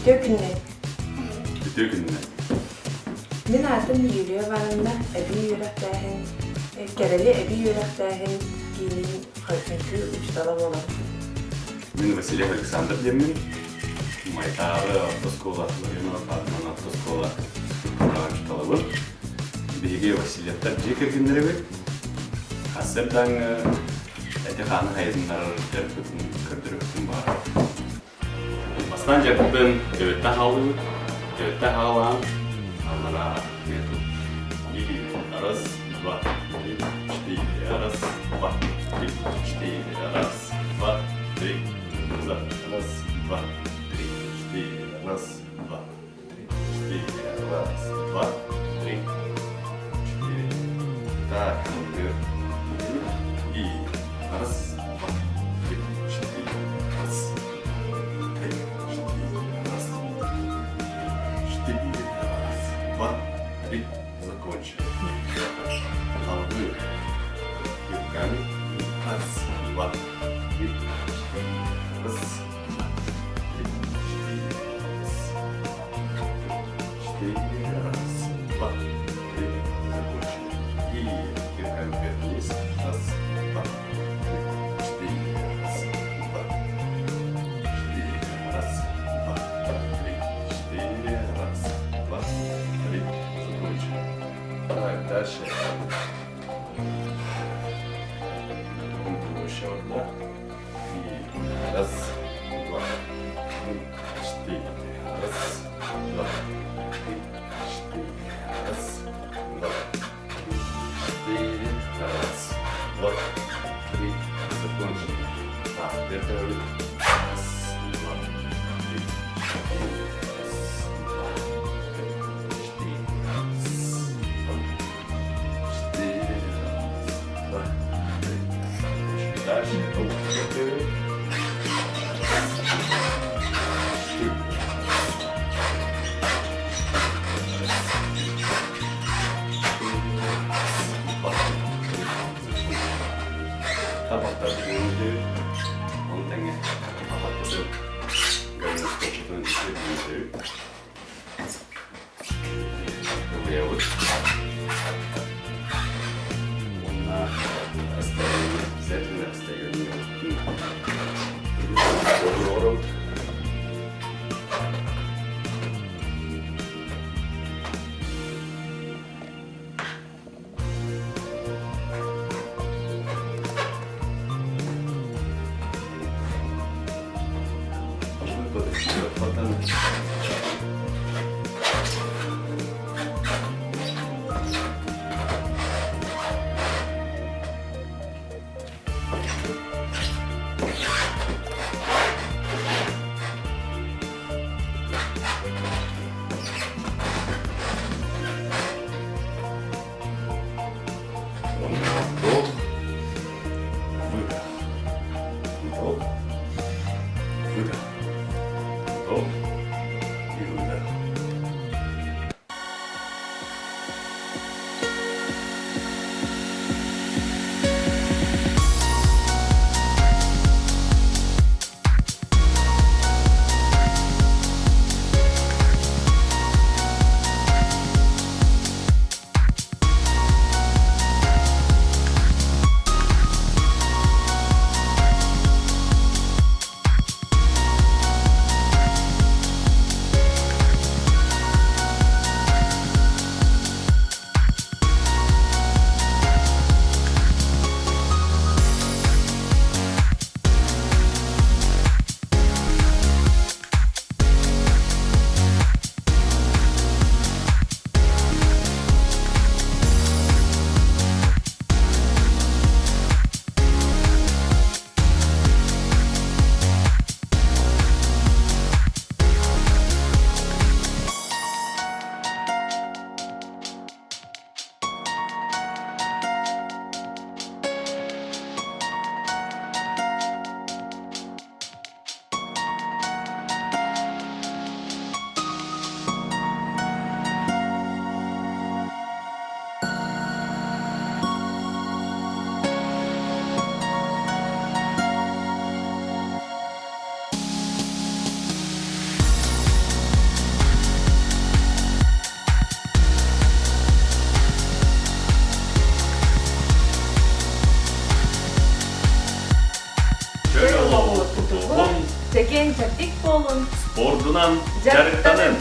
Үтүө күнүнэн! Үтүө күнүнэн! Мин аатым Юлия Ивановна, эбии үөрэхтээһин, Кэрэли эбии үөрэхтээһин киинин үҥкүү учуутала буолабын. Мин Васильев Александр диэммин. Майтааҕы орто оскуола, Ларионов аатынан орто оскуола учууталабын. Биһиги Васильевтар дьиэ кэргэннэрибит. Сарсыардааҥҥы эти-хааны хайытыннарар дьарыкпытын көрдөрүөхпүн баҕарабын. Бастаан дьарыкпытын төбөттөн хааллыбыт. Төбөттөн хаалаан аллараа метод. И раз, два, три, четыре, раз, два, три, четыре, раз, два, три, назад, раз, два, три, четыре, раз, два, три, четыре, раз, два, три, четыре. Так, вверх. И раз, два, три, четыре, раз, три, четыре, раз, четыре, раз, два, три. Закончили. Головы руками. Раз, два, три, четыре, раз, два, три, четыре, раз, четыре, раз, два, три. Закончили. И руками вверх вниз. Раз, два, три, четыре, раз, два, четыре, раз, два, три, четыре, раз, два, три. Закончили. Так, дальше. На таком еще одна. И раз, два, три, четыре. Раз, два, три, четыре. Раз, два, три, четыре. Раз, два, три. Закончили. Так, первый. Раз, два, три, четыре. Раз, два, три, четыре. Раз, два, четыре. Раз, два, три. Закончили. Дальше. Руки. Четыре. Табахтар бүгүнү он тэҥэ атахпытын гомунскочутун үрдүнү ылыабыт уонна обязательно Оҕолорум буолун! Спордунан дьарыктанын!